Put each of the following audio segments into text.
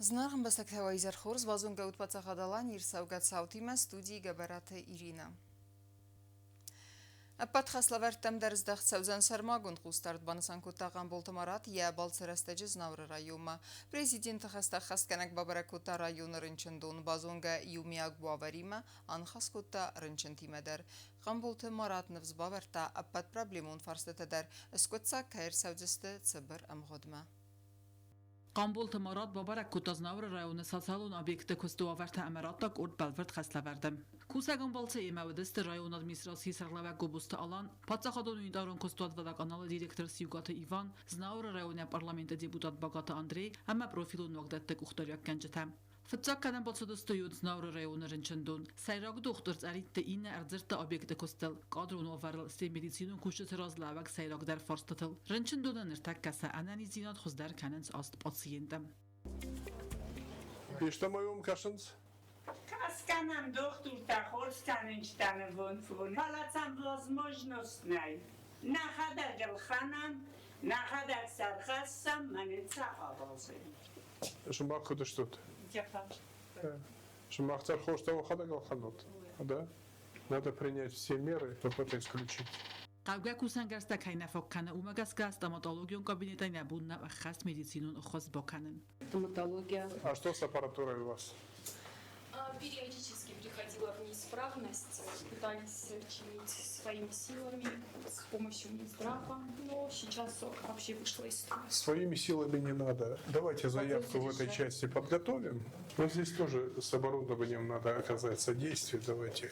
Зынаргъ ӕмбӕстӕгтӕ, уӕ изӕр хорз! Базонгӕ ут Паддзахад Аланийы ӕрцӕугӕ цаутимӕ, студийы Гӕбӕраты Иринӕ. Ӕппӕт хӕслӕвӕрдтӕм дӕр здӕхт цӕудзӕн сӕрмагонд хъусдард, банысан кодта Хъамболты Марат йӕ балцы рӕстӕджы Знауыры районмӕ. Президенты хӕстӕ ӕххӕстгӕнӕг бабӕрӕг кодта районы рынчындон, базонгӕ иумиаг уавӕримӕ, аныхас кодта рынчынтимӕ дӕр. Хъамболты Марат ныфс бавӕрдта, ӕппӕт проблемон фарстытӕ дӕр скъуыддзаг кӕй ӕрцӕудзысты цыбыр ӕмгъуыдмӕ. Хъамболты Марат бабӕрӕг кодта Знауыры районы социалон объектты куысты уавӕртӕ ӕмӕ радта къорд бӕлвырд хӕслӕвӕрды. Кусӕгон балцы йемӕ уыдысты районы администрацийы сӕргълӕууӕг Гобозты Алан, паддзахадон унитарон куыстуат Водоканал-ы директор Сиукъаты Иван, Знауыры районы парламенты депутат Багаты Андрей ӕмӕ профилон уагдӕтты къухдариуӕггӕнджытӕ. Фыццаг кӕнӕм бацыдысты Знауыры районы рынчындон. Сӕйраг дохтыр цъӕритты иннӕ ӕрдзырдта объекты куыстыл, кадрон уавӕрыл, стӕй медицинон кусджыты раз лӕууӕг сӕйрагдӕр фарстытыл. Рынчындоны ныртӕккӕ сӕ ӕнӕниздзинад хуыздӕр кӕнынц аст пациенты. Истӕмӕй уым кӕсынц? Кӕсгӕ нӕм дохтуртӕ хорз кӕнынчытӕ нывонд фон, фӕлӕ сӕм возможность нӕй. Нӕхӕдӕг ӕлхӕнӕм, нӕхӕдӕг сӕ ӕрхӕссӕм, мӕнӕ цӕ абалзӕн. Сымах куыд стут? Сымах дӕр хостӕ уӕхӕдӕг ӕлхӕнут, да? Надо принять все меры, чтобы это исключить. Хъӕугӕ кусӕнгӕрзтӕ кӕй нӕ фаг кӕны, уымӕ гӕсгӕ стоматологион кабинетӕй нӕ бон нӕу ӕххӕст медицинон ӕххуыс бакӕнын. Стоматология. А что с аппаратурой у вас? Периодически приходила в неисправность, пытались чинить своими силами, с помощью Минздрава, но сейчас вообще вышла из строя. Своими силами не надо. Давайте заявку в этой части подготовим. Но здесь тоже с оборудованием надо оказать содействие. Давайте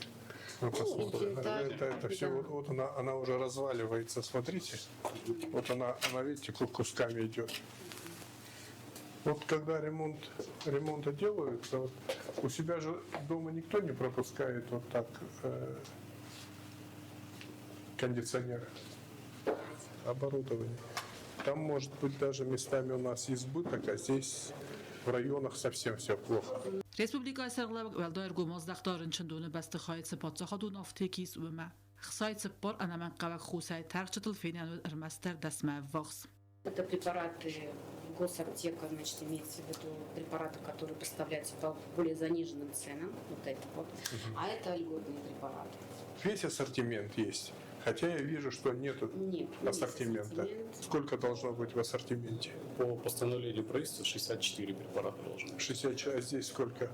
мы посмотрим. Это все, вот она уже разваливается, смотрите. Вот она, видите, кусками идет. Вот когда ремонты делаются, вот у себя же дома никто не пропускает вот так кондиционер, оборудование. Там может быть даже местами у нас избыток, а здесь в районах совсем все плохо. Республикӕйы сӕргълӕууӕг уӕлдай ӕргом аздӕхта рынчындоны бӕстыхайы цы паддзахадон афтек ис, уымӕ. Хсай цыппар ӕнӕмӕнгхъӕуӕг хосӕй тӕрхджытыл фенӕн уыд ӕрмӕстдӕр дӕсмӕ ӕввахс. Это препараты госаптека, значит, имеется в виду препараты, которые поставляются по более заниженным ценам, вот это вот. А это льготные препараты. Весь ассортимент есть. Хотя я вижу, что нету Нет, не ассортимента. ассортимент. Сколько должно быть в ассортименте? По постановлению правительства 64 препарата должно быть. 60, а здесь сколько?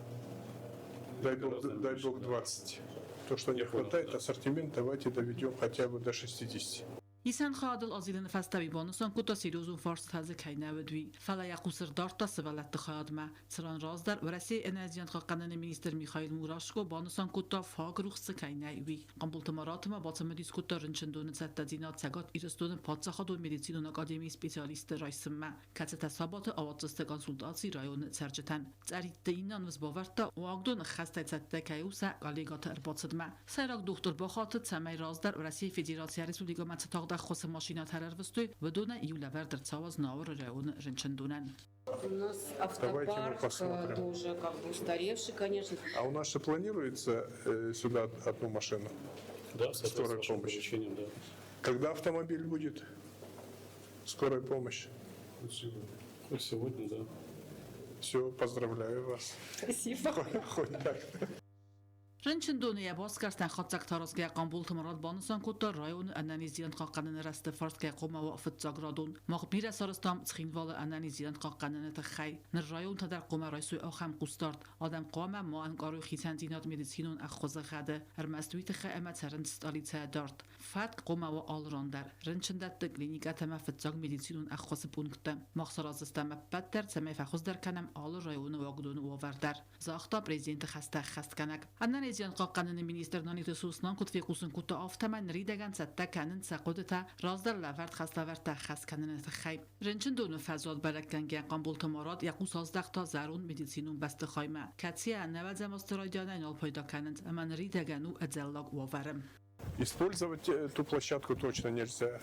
Дай бог, Гораздо дай меньше, бог да. 20. То, что не Я понял, хватает, да. ассортимент давайте доведем хотя бы до 60. Исӕн хайадыл азилыны фӕстӕ уый банысан кодта серьезон фарстытӕ дзы кӕй нӕ уыд, уый. Фӕлӕ йӕ хъус ӕрдардта сывӕллӕтты хайадмӕ, цыран раздӕр Уӕрӕсейы ӕнӕзиан хъахъхъӕныны министр Михаил Мурашко банысан кодта, фаг рухс дзы кӕй нӕй, уый. Хъамболты Маратмӕ бацымыдис кодта рынчындоны цӕттӕдзинад Цӕгат Ирыстоны паддзахадон медицинон академийы специалистты райсынмӕ, кӕцытӕ сабаты ауадздзысты консультаци районы цӕрджытӕн. Цъӕритты иннӕ ныфс бавӕрдта, уагдон ӕххӕстӕй цӕттӕ кӕй у сӕ коллегӕты ӕрбацыдмӕ. Сӕйраг дохтыр бахатыд, цӕмӕй раздӕр Уӕрӕсейы Федерацийӕ республикӕмӕ цы тагъд ӕххуысы машинӕтӕ ӕрӕрвыстой, уыдонӕй иу лӕвӕрд ӕрцӕуа Знауыры районы рынчындонӕн. У нас Давайте мы автопарк посмотрим. тоже как бы устаревший, конечно. А у нас же планируется сюда одну машину? Да, в соответствии с Скорой вашим помощи. поручением, да. Когда автомобиль будет? Скорая помощь. Хоть сегодня. Хоть сегодня, да. Все, поздравляю вас. Спасибо. Хоть так. Рынчындоны йӕ басгӕрстӕн хатдзӕгтӕ аразгӕйӕ Хъамболты Марат банысан кодта, районы ӕнӕниздзинад хъахъхъӕныны рӕзты фарст кӕй хъуамӕ уа фыццаградон. Мах бирӕ сарӕзтам Цхинвалы ӕнӕниздзинад хъахъхъӕныны тыххӕй. Ныр районтӕ дӕр хъуамӕ райсой ахӕм хъусдард. Адӕм хъуамӕ ма ӕнкъарой хицӕндзинад медицинон ӕххуысы гъӕды. Ӕрмӕст уый тыххӕй ӕмӕ цӕрынц стъалицӕйӕ дард. Фӕтк хъуамӕ уа алы ран дӕр. Рынчындӕтты, клиникӕтӕ ӕмӕ фыццаг медицинон ӕххуысы пункттӕ. Мах сараздзыстӕм ӕппӕт дӕр, цӕмӕй фӕхуыздӕр кӕнӕм алы районы уагдоны уавӕр дӕр, загъта президенты хӕстӕ ӕххӕстгӕнӕг. Ӕнӕниздзинад хъахъхъӕныны министр Наниты Сослан куыд фехъусын кодта, афтӕмӕй ныридӕгӕн цӕттӕ кӕнынц сӕ хъуыдытӕ раздӕр лӕвӕрд хӕслӕвӕрдтӕ ӕххӕст кӕныны тыххӕй. Рынчындоны фӕзуат бӕрӕггӕнгӕ Хъамболты Марат йӕ хъус аздӕхта зӕронд медицинон бӕстыхаймӕ, кӕцыйӕ ӕнӕвӕдзӕм азты райдианӕй нал пайда кӕнынц ӕмӕ ныридӕгӕн у ӕдзӕллаг уавӕры. Использовать эту площадку точно нельзя.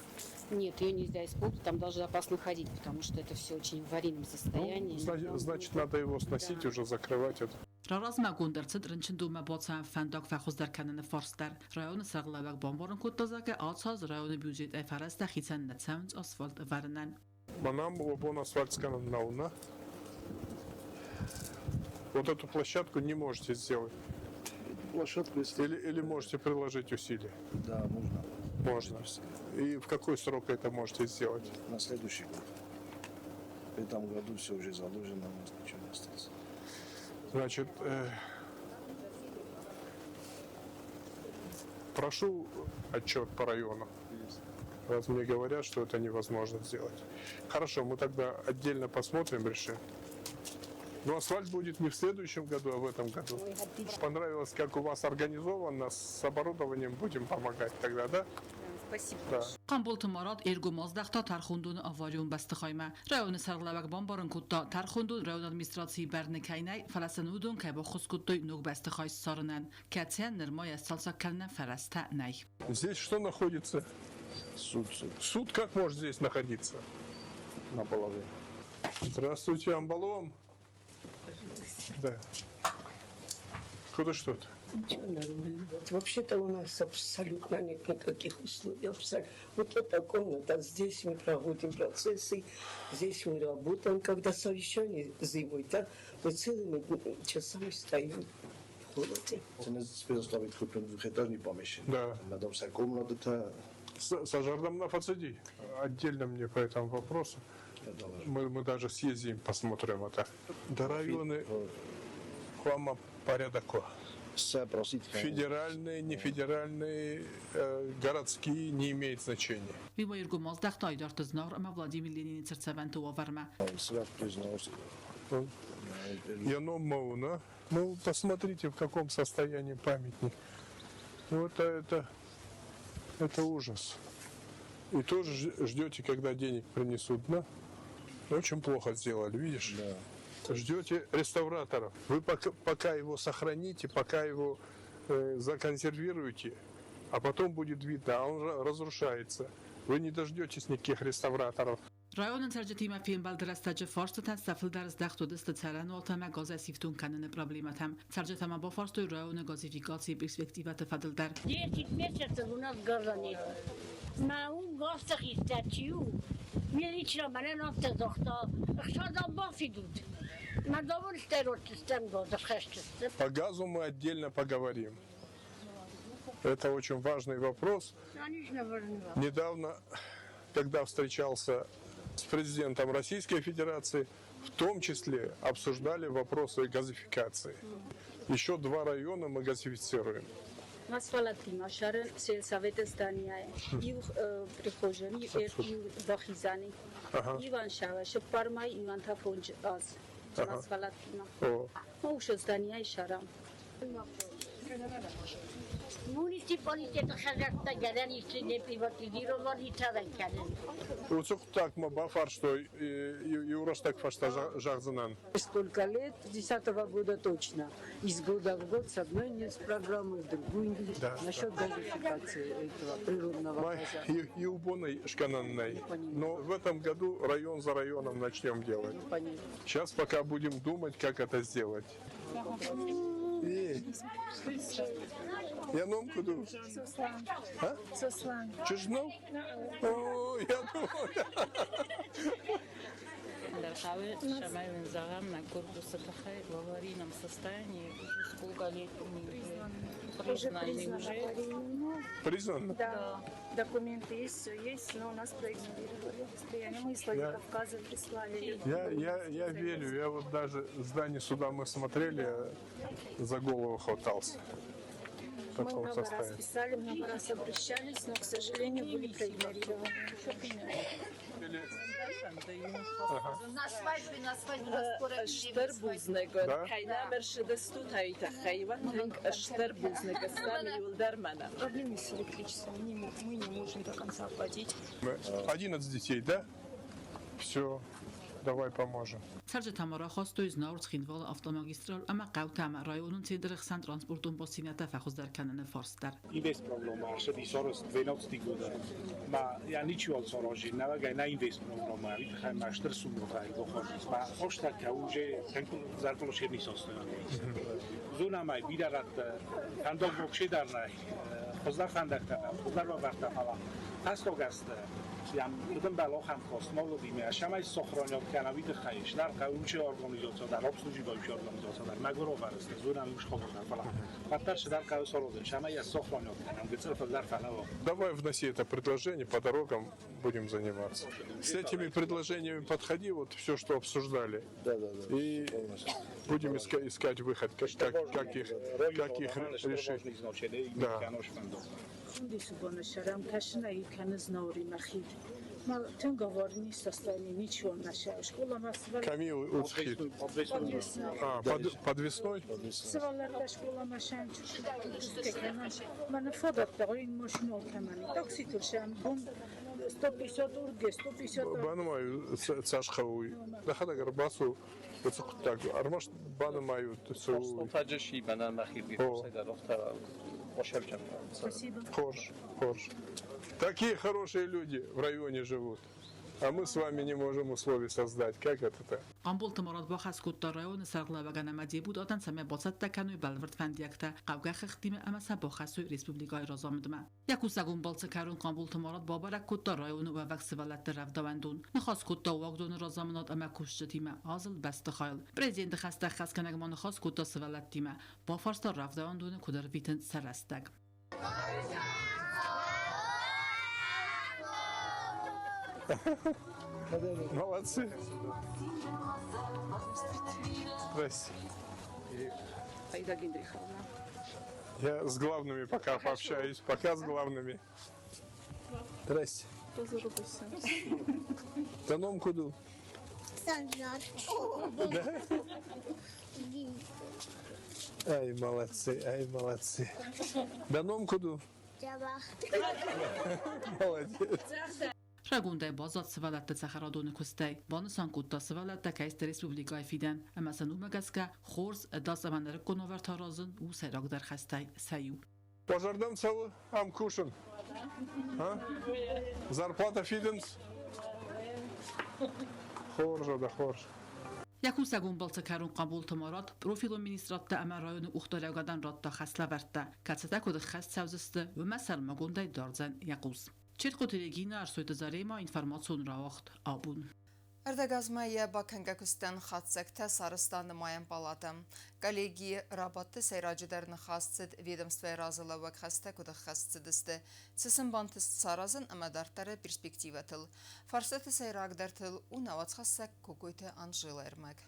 Нет, ее нельзя использовать, там даже опасно ходить, потому что это все очень в аварийном состоянии. Ну, значит, надо его сносить, Да. уже закрывать это. Раразмӕгонд ӕрцыд рынчындонмӕ бацӕуӕн фӕндаг фӕхуыздӕр кӕныны фарст дӕр. Районы сӕргълӕууӕг бамбарын кодта, зӕгъгӕ, ацы аз районы бюджетӕй фӕрӕзтӕ хицӕн нӕ цӕуынц асфальт ӕвӕрынӕн. Манам уӕ бон асфальт скӕнын нӕу, нӕ? Вот эту площадку не можете сделать. Площадку, если... Или можете приложить усилия? Да, можно. Можно. И в какой срок это можете сделать? На следующий год. В этом году все уже заложено, у нас ничего не осталось. Значит, прошу отчет по району. Раз мне говорят, что это невозможно сделать. Хорошо, мы тогда отдельно посмотрим, решим. Но асфальт будет не в следующем году, а в этом году. Понравилось, как у вас организовано, с оборудованием будем помогать тогда, да? Спасибо. Да. Хъамболты Марат ӕргом аздӕхта тӕрхондоны аварион бӕстыхаймӕ. Районы сӕргълӕууӕг бамбарын кодта, тӕрхондон районы администрацийы бӕрны кӕй нӕй, фӕлӕ сын уыдон кӕй баххуыс кодтой ног бӕстыхай ссарынӕн, кӕцыйӕн нырма йӕ сцалцӕг кӕнынӕн фӕрӕзтӕ нӕй. Здесь что находится? Суд, суд. Суд как может здесь находиться? Наполовину. Здравствуйте, Амбалом. Да. Куда что-то? Ничего нормально. Вот вообще-то у нас абсолютно нет никаких условий. Абсолютно. Вот эта комната, здесь мы проводим процессы, здесь мы работаем. Когда совещание зимой, да, мы целыми часами стоим в холоде. Это купим двухэтажный помещение. Да. Надо вся комната, Сажардам на фацади. Отдельно мне по этому вопросу. Мы даже съездим, посмотрим это. До районы Хуама порядок. Все просить. Федеральные, не федеральные, городские не имеет значения. Уый ма йе ргом аздӕхта Айдарты Знауыр ӕмӕ Владимир Ленины цыртдзӕвӕнты уавӕрмӕ. Я Мауна. Ну, посмотрите, в каком состоянии памятник. Ну, это ужас. И тоже ждете, когда денег принесут, да? Очень плохо сделали, видишь? Да. Ждете реставраторов. Вы пока его сохраните, пока его законсервируете, а потом будет видно, а он разрушается. Вы не дождетесь никаких реставраторов. Районы цӕрджытимӕ фембӕлды рӕстӕджы фарстытӕн сӕ фылдӕр здӕхт уыдысты цӕрӕнуӕттӕ ӕмӕ газӕй сифтонг кӕныны проблемӕтӕм. Цӕрджытӕ ма бафарстой районы газификацийы перспективӕты фӕдыл дӕр. 10 месяцев у нас газа нет. Мӕ у газты хистӕр чи у, милиция мӕнӕн афтӕ загъта, ӕхца дам бафидут. Мӕ давон стӕротыстӕм газы хӕсджысты. По газу мы отдельно поговорим. Это очень важный вопрос. Конечно, важный. Недавно, когда встречался с президентом Российской Федерации, в том числе обсуждали вопросы газификации. Еще два района мы газифицируем. Масфалати машарын сельсовета здания, иу прихожани, иу бахизани. Иван шава, шиппармай Иван тафонж аз. Масфалатима. Моушо здания шарам. Муниципалитеты хӕдзӕрттӕ гӕнӕн ис не приватизировали цӕрӕн кӕнын. Уыцы хъуыддагмӕ бафарстой иу рӕстӕг фӕстӕ зӕгъдзынӕн. Столько лет, с 10 года точно, из года в год с одной программы в другую, насчет газификации этого природного газа. Иу бонӕй скӕнӕн нӕй. Но в этом году район за районом начнем делать. Сейчас пока будем думать, как это сделать. Йӕ ном куыд у? А? Сослан. Чужнов? О, я думал. В аварийном состоянии уже сколько лет мы Уже признаны признано уже. аварийным. Признан? Да, документы есть, все есть, но нас проигнорировали. Постоянно мы из Владикавказа прислали. Я верю, я вот даже здание суда мы смотрели, я за голову хватался. В Мы таком много раз состоянии. писали, много раз обращались, но, к сожалению, были проигнорированы. На свадьбе, на свадьбе, на скоро Стыр бузныг, Да? кӕй нӕм ӕрцыдыстут, уый тыххӕй. Тынг стыр бузныг стӕм иуылдӕр мӕнӕ. Проблемы с электричеством мы не можем до конца оплатить. 11 детей, да? Все, давай поможем. Цӕрджытӕ ма рахастой Знауыр-Цхинвалы автомагистраль ӕмӕ хъӕутӕ ӕмӕ районы центры хсӕн транспортон бастдзинӕдтӕ фӕхуыздӕр кӕныны фарст дӕр. ინვესტპროგრამა არსების 2012 года. Ма я ничего сорожи, навагай на инвестпрограмма, вит хай ма штр суммо хай гохорис. Ма оштака уже зарплошерни состояние. Зунамай бирарат фандог вообще дарнай. Хоздар фандактана, хоздар вартафала. Пастогаст Будем ахӕм космологиме, шамай сохранять кана виды хайш, дар қаучи организация, дар обслуживающая организация, дар мэгороварст, зурам шхобар фала. Хаттар дар қау сорозен, шамай сохранять кана, гцел дар фала. Давай вноси это предложение, по дорогам будем заниматься. С этими предложениями подходи, вот все, что обсуждали. Да. И будем искать выход, как их решить. Да. Камил Уцхит. А, подвесной? Банымаю цашхауй. Дахада басу так, армаш банымаю. Спасибо. Хорш, хорш. Такие хорошие люди в районе живут. А мы с вами не можем условий создать. Как это-то? Хъамболты Марат бахӕс кодта районы сӕргълӕууӕгӕн ӕмӕ депутатӕн, цӕмӕй бацӕттӕ кӕной бӕлвырд фӕндиӕгтӕ хъӕугӕ хыгъдтимӕ ӕмӕ сӕ бахӕссой республикӕйы разамындмӕ. Йӕ кусӕгон балцы кӕрон Хъамболты Марат бабӕрӕг кодта районы уӕвӕг сывӕллӕтты рӕвдауӕндон. Ныхас кодта уагдоны разамынад ӕмӕ кусджытимӕ, азылд бӕстыхайыл. Президенты хӕстӕ ӕххӕстгӕнӕг ма ныхас кодта сывӕллӕттимӕ, бафарста рӕвдауӕндоны куыд ӕрвитынц сӕ рӕстӕг. Молодцы. Здрасте. Аида Генриховна. Я с главными пока пообщаюсь. Пока с главными. Здрасте. Таном куду. Да? Ай, молодцы, ай, молодцы. Даном куду. Молодец. Райгондӕй баззад сывӕллӕтты цӕхӕрадоны куыстӕй. Банысан кодта, сывӕллӕттӕ кӕй сты республикӕйы фидӕн, ӕмӕ сын уымӕ гӕсгӕ хорз, ӕдас ӕмӕ нырыккон уавӕртӕ аразын у сӕйрагдӕр хӕстӕй сӕ иу. По зӕрдӕм цӕуы ам кусын? А? Зарплата фидынц? Хорз, да хорз. Йӕ кусӕгон балцы кӕрон Хъамболты Марат профилон министрадтӕ ӕмӕ районы къухдариуӕгадӕн радта хӕслӕвӕрдтӕ, кӕцытӕ куыд ӕххӕст цӕудзысты, уымӕ сӕрмагондӕй дардзӕн йӕ хъус. Четкъоты Регина, Ӕрсойты Зарема, информацион рауагъд «Абон». Ӕрдӕгазмӕ йӕ бакӕнгӕ куыстӕн хатдзӕгтӕ сарӕзта нымайӕн палатӕ. Коллегийы рабадты сӕйраджыдӕр ныхас цыд ведомствӕйы разылӕууӕг хӕстӕ куыд ӕххӕст цыдысты, цы сын бантыст саразын ӕмӕ дарддӕры перспективӕтыл. Фарстаты сӕйрагдӕртыл у нӕ уацхӕссӕг Кокойты Анжелӕ ӕрмӕг.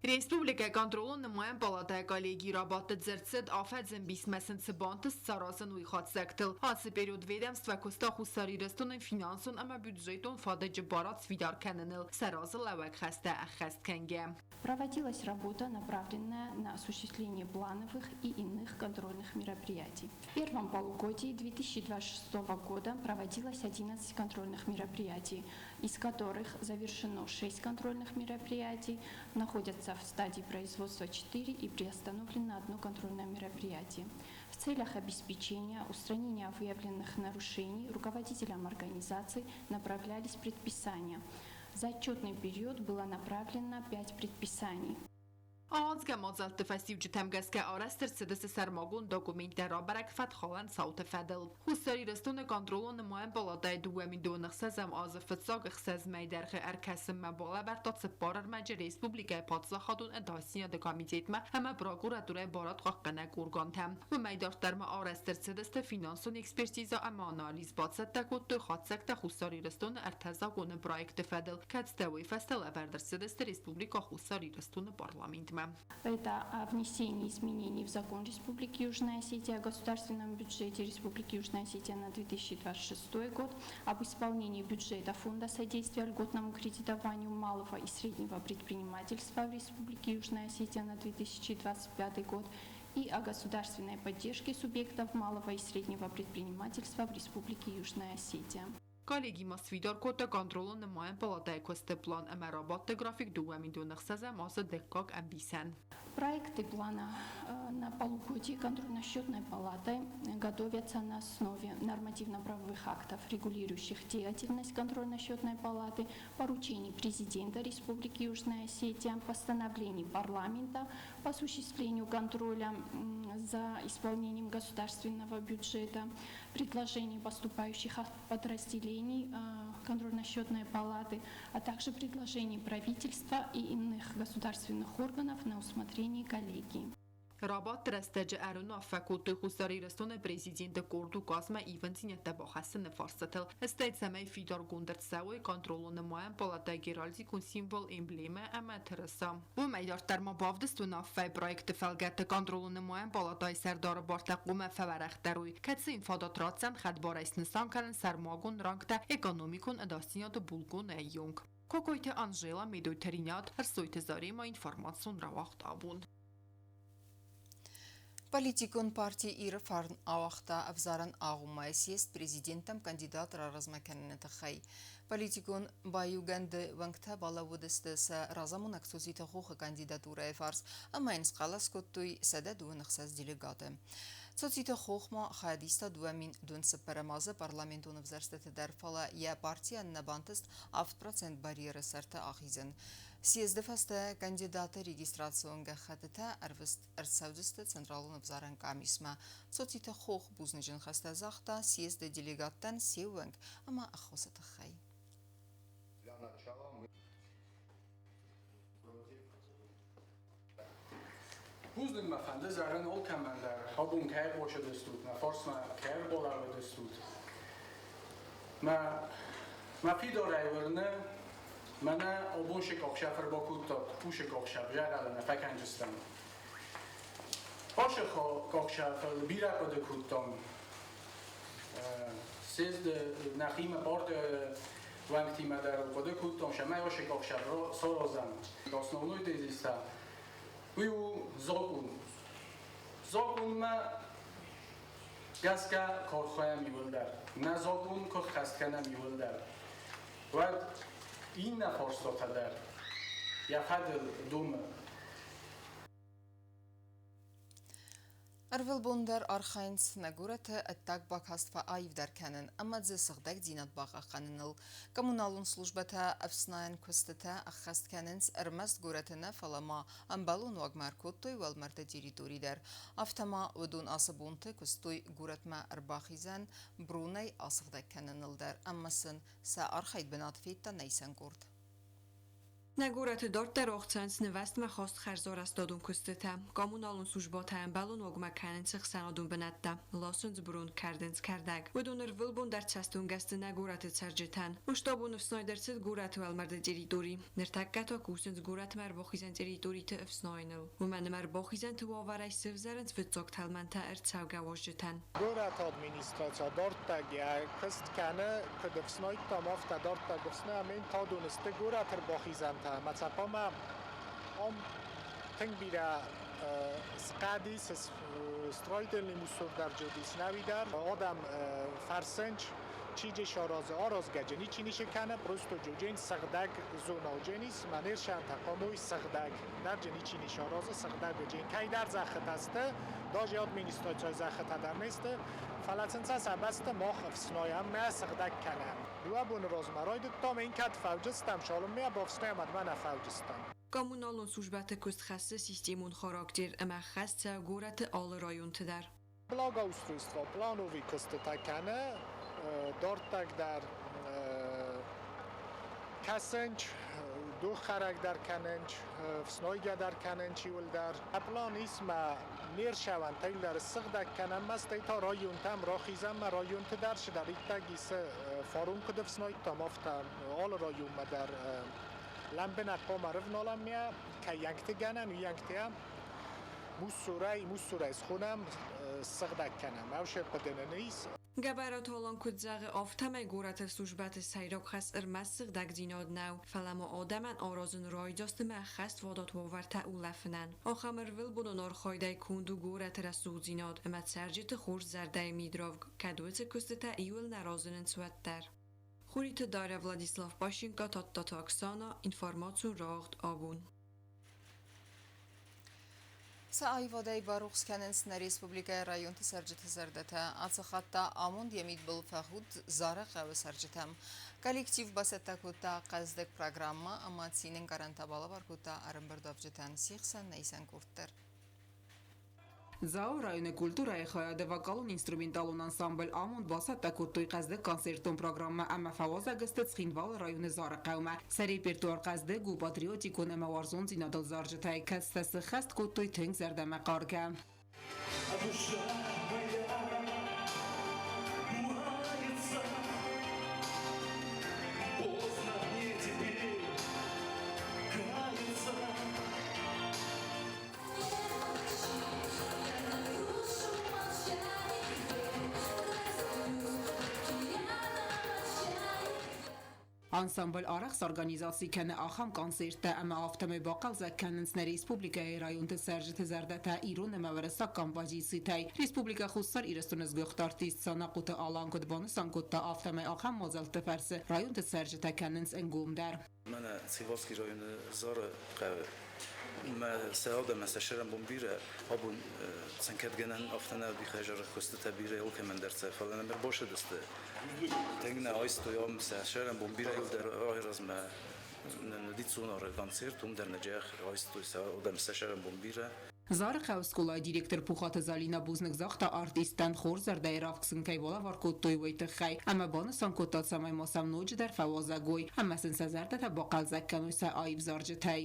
Республикӕйы контролон нымайӕн палатӕйы коллегийы рабадты дзырд цыд, афӕдзы ӕмбисмӕ сын цы бантыст саразын, уый хатдзӕгтыл. Ацы период ведомствӕ куыста Хуссар Ирыстоны финансон ӕмӕ бюджетон фадыджы барад сфидар кӕныныл, сӕ разылӕууӕг хӕстӕ ӕххӕст кӕнгӕ. Проводилась работа, направленная на осуществление плановых и иных контрольных мероприятий. В первом полугодии 2026 года проводилось 11 контрольных мероприятий, из которых завершено 6 контрольных мероприятий, находятся в стадии производства 4 и приостановлено одно контрольное мероприятие. В целях обеспечения устранения выявленных нарушений руководителям организаций направлялись предписания. За отчетный период было направлено 5 предписаний. Ауадзгӕ мадзӕлтты фӕстиуджытӕм гӕсгӕ арӕзт ӕрцыдысты сӕрмагонд документтӕ рабӕрӕг фӕткхалӕн цауты фӕдыл. Хуссар Ирыстоны контролон нымайӕн палатӕйы 2006-ӕм азы фыццаг 6 мӕйы дӕргъы ӕркӕсынмӕ балӕвӕрдта цыппар ӕрмӕджы республикӕйы паддзахадон ӕдасдзинады комитетмӕ ӕмӕ прокуратурӕйы барадхъахъхъӕнӕг органтӕм. Уымӕй дарддӕр ма арӕзт ӕрцыдысты финансон экспертизӕ ӕмӕ анализ, бацӕттӕ кодтой хатдзӕгтӕ Хуссар Ирыстоны ӕртӕ законы проекты фӕдыл, кӕцытӕ уый фӕстӕ лӕвӕрд ӕрцыдысты Республикӕ Хуссар Ирыстоны парламентмӕ. Это о внесении изменений в закон Республики Южная Осетия о государственном бюджете Республики Южная Осетия на 2026 год, об исполнении бюджета Фонда содействия льготному кредитованию малого и среднего предпринимательства в Республике Южная Осетия на 2025 год и о государственной поддержке субъектов малого и среднего предпринимательства в Республике Южная Осетия. Коллеги ма сфидар кодта контролон нымайӕн палатӕйы куысты план ӕмӕ рабадты график 2006-ӕм азы дыккаг ӕмбисӕн. Проекты плана на полугодие контрольно-счетной палатой готовятся на основе нормативно-правовых актов, регулирующих деятельность контрольно-счетной палаты, поручений президента Республики Южная Осетия, постановлений парламента по осуществлению контроля за исполнением государственного бюджета, предложений, поступающих от подразделений контрольно-счетной палаты, а также предложений правительства и иных государственных органов на усмотрение коллегии. Рабадты рӕстӕджы ӕруынаффӕ кодтой Хуссар Ирыстоны президенты къорд указмӕ ивындзинӕдтӕ бахӕссыны фарстытыл, стӕй цӕмӕй фидаргонд ӕрцӕуой контролон-нымайӕн палатӕйы геральдикон символ, эмблемӕ ӕмӕ тырыса. Уымӕй дарддӕр ма бавдыст уынаффӕйы проекты фӕлгӕтты контролон-нымайӕн палатӕйы сӕрдары бартӕ хъуамӕ фӕуӕрӕхдӕр уой, кӕцы йын фадат ратдзӕн хӕдбарӕй снысан кӕнын сӕрмагонд рангтӕ экономикон ӕдасдзинады булкъонӕй онг. Кокойты Анжела, Медойты Ринат, Ӕрсойты Зарема информацион рауагъд абон. Политикон парти Иры фарн ауагъта ӕвзарӕн агъоммӕйы съезд президенттӕм кандидат раразмӕ кӕныны тыххӕй. Политикон баиугӕнды уӕнгтӕ балӕууыдысты сӕ разамонӕг Созиты Хохы кандидатурӕйы фарс ӕмӕ йын схъӕлӕс кодтой 126 делегаты. Цоциты Хох ма хайадиста 2009 азы парламентон ӕвзӕрстыты дӕр, фӕлӕ йӕ партийӕн нӕ бантыст 7% барьеры сӕрты ахизын. Съезды фӕстӕ кандидаты регистрацион гӕххӕттытӕ ӕрвыст ӕрцӕудзысты Централон ӕвзарӕн къамисмӕ. Цоциты Хох бузныджы ныхӕстӕ загъта съезды делегаттӕн се ууӕнк ӕмӕ ӕххуысы тыххӕй. Бузныг мӕ фӕнды зӕгъын алкӕмӕн дӕр, абон кӕй хъусыдыстут, мӕ фарсмӕ кӕй ӕрбалӕууыдыстут. Мӕ, мӕ фидарӕй уырны, мӕнӕ абон сыкъахсӕв ӕрбакодтат, усыкъахсӕв, зӕгъӕлы нӕ фӕкӕнджыстӕм. Ашы къахсӕвыл бирӕ хъуыды кодтам. Съезды нӕхимӕ барды уӕнгтимӕ дӕр хъуыды кодтам, цӕмӕй ашы къахсӕв саразӕм. Основной тезис та уый у закъон. Закъонмӕ гӕсгӕ кархайӕм иуылдӕр. Нӕ закъон куы ххӕст кӕнӕм иуылдӕр, уӕд иннӕ фарстатӕ дӕр йӕ фӕдыл домы. Ӕрвылбон дӕр архайынц нӕ горӕты ӕддаг бакаст фӕаивдӕр кӕнын ӕмӕ дзы сыгъдӕгдзинад бахъахъхъӕныныл. Коммуналон службӕтӕ ӕфснайӕн куыстытӕ ӕххӕст кӕнынц ӕрмӕст горӕты нӕ, фӕлӕ ма ӕмбӕлон уагмӕ ӕркодтой уӕлмӕрдты территори дӕр. Афтӕ ма уыдон ацы бонты куыстой горӕтмӕ ӕрбахизӕн бронӕй асыгъдӕг кӕныныл дӕр ӕмӕ сын сӕ архайд бынат федта нӕ исӕн къорд. Нӕ горӕты дарддӕр ӕхсӕнц нывӕзтмӕ хаст хӕрзарӕзтадон куыстытӕ, коммуналон службӕтӕ ӕмбӕлон уагмӕ кӕнынц ӕхсӕнадон бынӕттӕ, ласынц бырон, кӕрдынц кӕрдӕг. Уыдон ӕрвылбон дӕр цӕстуынгӕ сты нӕ горӕты цӕрджытӕн. Масштабон ӕфснайд ӕрцыд горӕты уӕлмӕрды территори. Ныртӕккӕ та кусынц горӕтмӕ ӕрбахизӕн территориты ӕфснайыныл. Уымӕн ӕмӕ ӕрбахизӕнты уавӕрӕй сӕвзӕрынц фыццаг тӕлмӕнтӕ ӕрцӕугӕ уазджытӕн. Горӕты администраци дарддаг йӕ куыст кӕны, куыд ӕфснайдтам, афтӕ дарддаг ӕфснайӕм. Тадон сты горӕты ӕрбахизӕнтӕ ӕмӕ цӕпамӕ ам тынг бирӕ схъӕд ис, строительный мусор дӕр ис нӕуи дӕр. Адӕм фӕрсынч, чи же саразы, аразгӕ ничи ницы кӕны, просто джоджен сыгъдӕг зона ис, манершӕнтӕ хъуамӕ сыгъдӕг, дӕр ничи не саразы сыгъдӕг уджен. Кӕйдӕр зӕххытӕ сты, даже администрацийы зӕххытӕ дӕр не сты, фӕлӕ сын сӕ сӕ бӕсты мах ӕфснайӕм, нӕ сыгъдӕг кӕнӕм. Дыууӕ боны размӕ райдыдтам, ин кӕд фӕуджыстӕм, цалынмӕ бафснайӕм, уӕдмӕ нӕ фӕуджыстӕм. Коммуналон службӕты куыст хӕссы системон характер ӕмӕ хӕст цӕуы горӕты алы районты дӕр. Благоустройство плановый куыстытӕ кӕны, дарддаг дӕр кӕсынч, доххӕрӕг дӕр кӕнынч, фснойгӕ дӕр кӕнынч иуылдӕр. План ис ма не рсӕвӕнтӕй дӕр ссыгъдӕг кӕнӕм, стӕй та районтӕм рахизӕм, районты дӕр цыдӕриддӕр ис фарон куыд ӕфснайдтам, афтӕ алы районмӕ дӕр лӕмбынӕг хъуамӕ рывналӕм кӕй янгты гӕнӕн, уый янгтӕ муссурӕй, муссурӕй схонӕм, ссыгъдӕг кӕнӕм. Ӕвсе хъуыды нын ис. Гӕбӕраты Алан куыд зӕгъы, афтӕмӕй горӕты службӕты сӕйраг хӕс ӕрмӕст сыгъдӕгдзинад нӕу, фӕлӕ ма адӕмӕн аразын райдзаст ӕмӕ ӕххӕст фадат уавӕртӕ улӕфынӕн. Ахӕм ӕрвылбонон архайдӕй конд у горӕты рӕсугъддзинад ӕмӕ цӕрджыты хорз зӕрдӕйы мидравг, кӕд уыцы куыстытӕ иуыл нӕ разынынц, уӕддӕр. Хуриты Дарья, Владислав Пащенко, Тадтаты Оксана, информацион рауагъд абон. Сӕ аивадӕй барухс кӕнынц нӕ республикӕйы районты цӕрджыты зӕрдӕтӕ. Ацы хатт та амонд йӕ мидбыл фӕхудт Зары хъӕуы цӕрджытӕм. Коллектив бацӕттӕ кодта хъӕздыг программӕ ӕмӕ цины ӕнкъарӕнтӕ балӕвар кодта ӕрӕмбырдуӕвджытӕн се хсӕн нӕ исӕн къорд дӕр. Дзауы районы культурӕйы хайады вокалон-инструменталон ансамбль «Амонд» бацӕттӕ кодтой хъӕздыг концертон программӕ ӕмӕ фӕуазӕг сты Цхинвалы районы Зары хъӕумӕ. Сӕ репертуар хъӕздыг у патриотикон ӕмӕ уарзондзинадыл зарджытӕй, кӕцытӕ сыххӕст кодтой тынг зӕрдӕмӕхъаргӕ. А душа моя мается, поздно мне теперь каяться. Ансамбль арӕх сорганизаци кӕны ахӕм концерттӕ ӕмӕ афтӕмӕй бахъӕлдзӕг кӕнынц нӕ республикӕйы районты цӕрджыты зӕрдӕтӕ ирон ӕмӕ уӕрӕсаг композицитӕй. Республикӕ Хуссар Ирыстоны сгуыхт артист Санахъоты Алан куыд банысан кодта, афтӕмӕй ахӕм мадзӕлтты фӕрцы районты цӕрджытӕ кӕнынц ӕнгомдӕр. Мӕнӕ Цхинвалский районы Зары хъӕуы мӕ сӕ адӕмӕн сӕ сӕрӕнбон бирӕ, абон сын кӕд гӕнӕн афтӕ нӕ уыди хӕзары куыстытӕ бирӕ алкӕмӕн дӕр сӕ, фӕлӕ нӕм ӕрбасыдысты. Тынг нӕ айстой ам сӕ сӕрӕнбон бирӕ дӕр айразмӕ нын уыди Цунары концерт, уым дӕр нӕ джах айстой сӕ адӕм сӕ сӕрӕнбон бирӕ. Зары хъӕуы скъолайы директор Пухаты Залинӕ бузныг загъта артисттӕн, хорз зӕрдӕйы равг сын кӕй балӕвар кодтой, уый тыххӕй, ӕмӕ банысан кодта, цӕмӕй ма сӕм ноджыдӕр фӕуазӕг уой ӕмӕ сын сӕ зӕрдӕтӕ бахъӕлдзӕг кӕной сӕ аив зарджытӕй.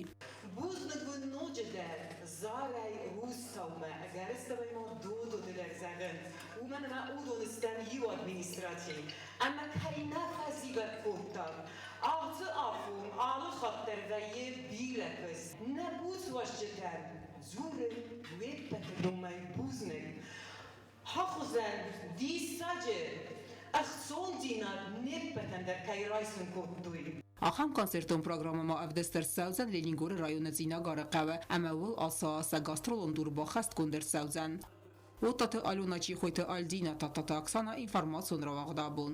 Бузныг уын ноджыдӕр Зарӕй Рустаумӕ, ӕгӕрыстӕмӕй ма Додоты дӕр зӕгъын, уымӕн ӕмӕ уыдон стӕм иу администрацийы, ӕмӕ кӕй нӕ фӕзивӕг кодтам, ацы афон алы хатт дӕр вӕййы бирӕ куыст. Нӕ буц уазджытӕн дзурын уе ппӕты номӕй бузныг. Хахуызӕн диссаджы ӕхцондзинад не ппӕтӕн дӕр кӕй райсын кодтой. Ахӕм концертон программӕ ма ӕвдыст ӕрцӕудзӕн Ленингоры районы Цъинагары хъӕуы ӕмӕ уыл ацы аз гастролон дур баххӕстгонд ӕрцӕудзӕн. Оттаты Алена, Чихойты Альдина, Тадтаты Оксана, информацион рауагъд абон.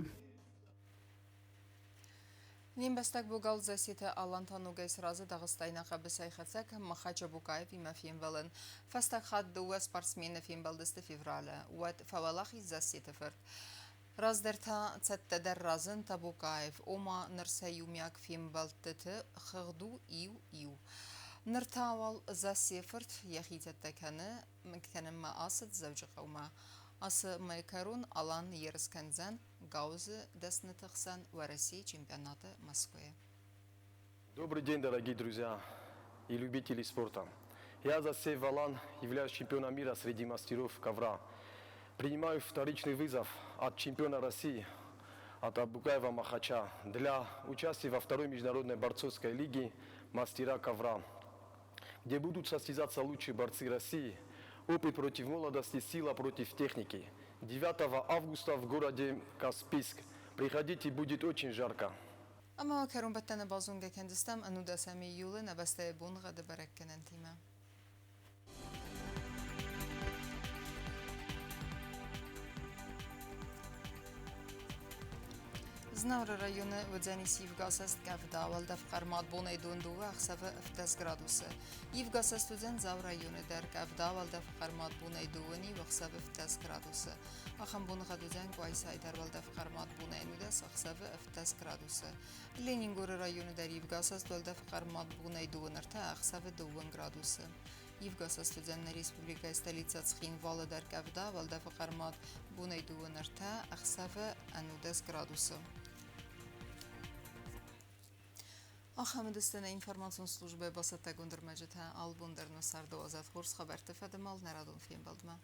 Не мбӕстаг богал Зассеты Алан та ногӕй сразы дагъыстайнаг хъӕбысӕйхӕцӕг Махача Букаевимӕ фембӕлын. Фӕстаг хатт дыууӕ спортсмены фембӕлдысты февралы. Уӕд фӕуӕлахиз Зассеты фырт. Раздӕр та цӕттӕдӕр разынд Табукаев, ома ныр сӕ иумиаг фембӕлдтыты хыгъд у иу-иу. Ныр та уал Зассе фырт йӕхи цӕттӕ кӕны, кӕнынмӕ ацыд Дзӕуджыхъӕумӕ. Ацы мӕйы кӕрон Алан ерыс кӕндзӕн Гаузы дӕсныты хсӕн Уӕрӕсейы чемпионаты Мӕскуыйы. Добрый день, дорогие друзья и любители спорта. Я, Засей Валан, являюсь чемпионом мира среди мастеров ковра. Принимаю вторичный вызов от чемпиона России, от Абукаева Махача, для участия во второй международной борцовской лиге «Мастера ковра», где будут состязаться лучшие борцы России, опыт против молодости, сила против техники. 9 августа в городе Каспийск. Приходите, будет очень жарко. Ӕмӕ кӕронбӕттӕны базонгӕ кӕндзыстӕм ӕнудӕсӕм июлы нӕ бӕстӕйы боныгъӕды бӕрӕггӕнӕнтимӕ. Знауыры районы уыдзӕнис ивгӕсӕст къӕвда, уӕлдӕф хъӕрмад бонӕй дон дыууӕ ӕхсӕвы 17 градусы. Ивгӕсӕст уыдзӕн Дзауы районы дӕр къӕвда, уӕлдӕф хъӕрмад бонӕй дыууын иу ӕхсӕвы 17 градусы. Ахӕм боныгъӕд уыдзӕн Къуайсайы дӕр уӕлдӕф хъӕрмад бонӕй 19 ӕхсӕвы 17 градусы. Ленингоры районы дӕр ивгӕсӕст уӕлдӕф хъӕрмад бонӕй дыууын ӕртӕ ӕхсӕвы дыууын градусы. Ивгӕсӕст уыдзӕн нӕ республикӕйы столицӕ Цхинвалы дӕр къӕвда, уӕлдӕфы хъӕрмад бонӕй дыууын ӕртӕ ӕхсӕвы 19 градусы. Ахӕм уыдысты нӕ информацион службӕйы бацӕттӕгонд ӕрмӕджытӕ. Алыбон дӕр нӕ царды уадзӕд хорз хабӕртты фӕдыл нӕ радон фембӕлдмӕ.